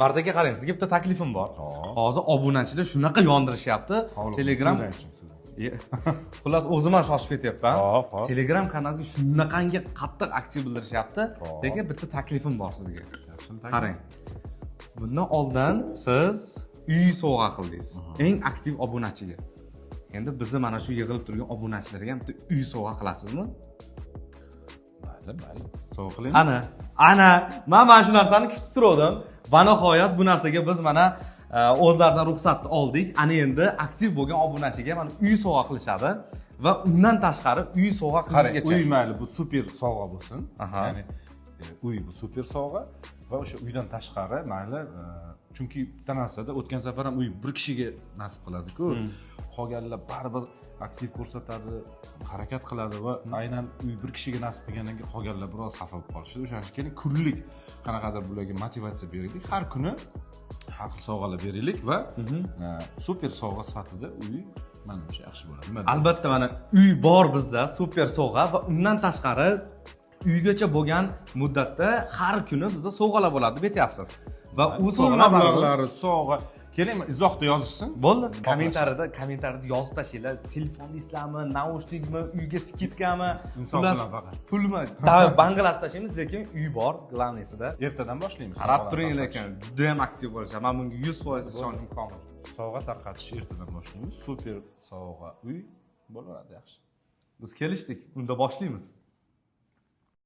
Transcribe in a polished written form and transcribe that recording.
Mard aka, qarang, sizga bitta taklifim bor. Hozir obunachilar shunaqa yondirishyapti. Telegram. Xullas, o'zim ham shoshib ketyapman. Hop. Telegram kanalga shunaqangi qattiq aktiv bildirishyapti. Lekin bitta taklifim bor sizga. Qarang, bundan oldin siz uy sovg'a qildingiz eng aktiv obunachiga. Endi bizni mana shu yig'ilib turgan obunachilarga ham bitta uy sovg'a qilasizmi? Mayli, mayli, sovg'a qilaymi? Ana, ana, man mana shu narsani kutib turgandim va nihoyat bu narsaga biz mana o'zlaridan ruxsatni oldik. Ana endi aktiv bo'lgan obunachiga mana uy sovg'a qilishadi va undan tashqari uy sovg'a Qarang, qilgungacha uy, mayli, bu super sovg'a bo'lsin. Ya'ni uy bu super sovg'a va o'sha uydan tashqari, mayli, chunki bitta narsada o'tgan safar ham uy bir kishiga nasib qiladiku, qolganlar baribir aktiv ko'rsatadi, harakat qiladi va aynan uy bir kishiga nasib qilgandan keyin qolganlar biroz xafa bo'lib qolishadi. O'shaning uchun keling, kunlik qanaqadir bularga motivatsiya beraylik, har kuni har xil sovg'alar beraylik va super sovg'a sifatida uy manimcha yaxshi bo'ladi. Nima deysiz? Albatta, mana uy bor bizda, super sovg'a va undan tashqari uygacha bo'lgan muddatda har kuni bizda sovg'alar bo'ladi deb aytyapsiz va u Pul sovg'alar baribir- mablag'lari, sovg'a. Keling, izohda yozishsin. Bo'ldi, kommentariyada yozib tashlanglar: telefon deysizlarmi, наушник mi, uyga скидка mi. Insof Xullas, bilan faqat. Pulmi, давай, banglatib tashlaymiz, lekin uy bor, главный sida. Ertadan boshlaymiz Qarab sovg'alar turing, tarqatish. lekin juda ham aktiv bo'lishadi, man bunga 100% ishonchim komil. Sovg'a tarqatishni ertadan boshlaymiz. Super sovg'a uy bo'laveradi, yaxshi. Biz kelishdik, unda boshlaymiz.